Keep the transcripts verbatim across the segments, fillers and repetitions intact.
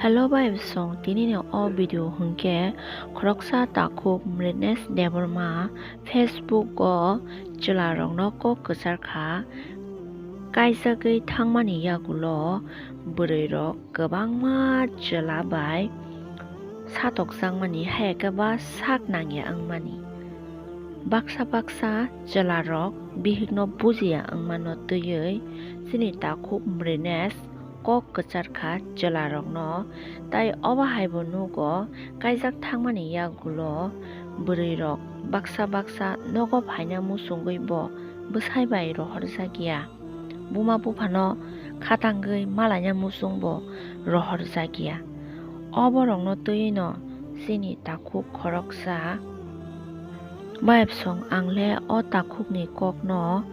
Hello bai bwsong, tini ni o video hwnkhe khoroksa takhuk Mrinash Debbarma Facebook o chwla rokno kok kwchar kha, kaijagwi thangmani yagulo bwrwi rok kwbangma chwla bai satokjakmani, hai khe ba sak nangya wngmani. Baksa baksa chwla rok bihikno bujiya wngmano twiwi chini takhuk Mrinash kok kwchar kha chwla rokno, tai obo hai bo nugo kaijak thangmani yagulo bwrwi rok baksa baksa nogo phaina muchungwi bo bwsai bai rohorjakya. Buma buphano khatangwi malaina muchung bo rohorjakya. O borokno twiwino chini takhuk khoroksa bai bwsong, ang le o takhukni kokno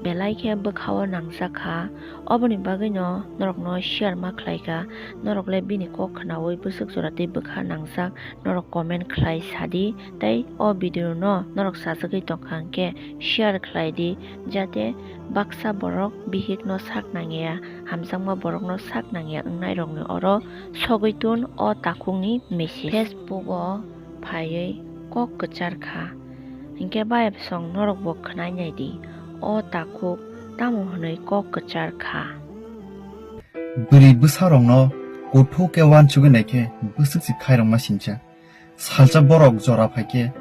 belai khe bwkhao nangjak kha. Oboni bagwino norokno share ma khlai kha. Norok le bini kok khnaui bwswk jora tei bwkha nangjak, norok comment khlai sa di. Tei o video no norok sajagwi tongkha hwnkhe share khlai di, jate baksa borok bihik no sak nangya, hamjakma borok no sak nangya wngnai rokni oro sogwi tun o takhukni message. Facebook o phaiwi kok kwchar kha, hinkhe bai bwsong norok bo khwnai nai di, o takhuk tamo hwnwi kok kwchar kha. Bwrwi bwsa rokno kuthuk khe uansugwi naikhe bwswk se khairokma sincha. Salsa borok jora phaikhe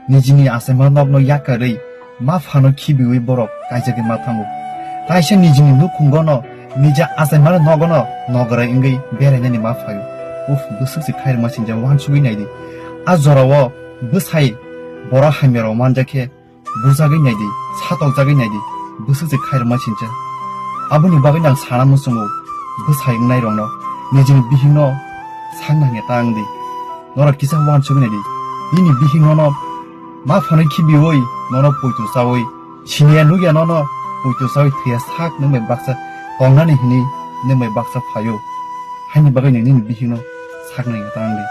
nijini achaima nokno yakarwi ma phano khibiwi borok kaijagwi ma thango. Taisa nijini nukhungono nija achaimani nogono nograi wngwi berainani ma phaio. Uff, bwswk se khairokma sincha, uansugwi naidi. A jorao bwsai borok hamya rok manjakhe bujagwi naidi, satokjagwi naidi, bwswk se khairokma sincha. Aboni bagwi ang sana muchungo bwsai wngnai rokno nijini bihikno sakna hwnwi ta wngdi. Norok kisa uansugwi naidi. Nini bihik nono ma phanwi khibiwi nono poito chawi siniya nukya, nono poito chawi thwiya sak nwng bai baksa tongnani hwnwi nwng bai baksa phaio. Haini bagwi nini bihikno sakna hwnwi ta wngdi.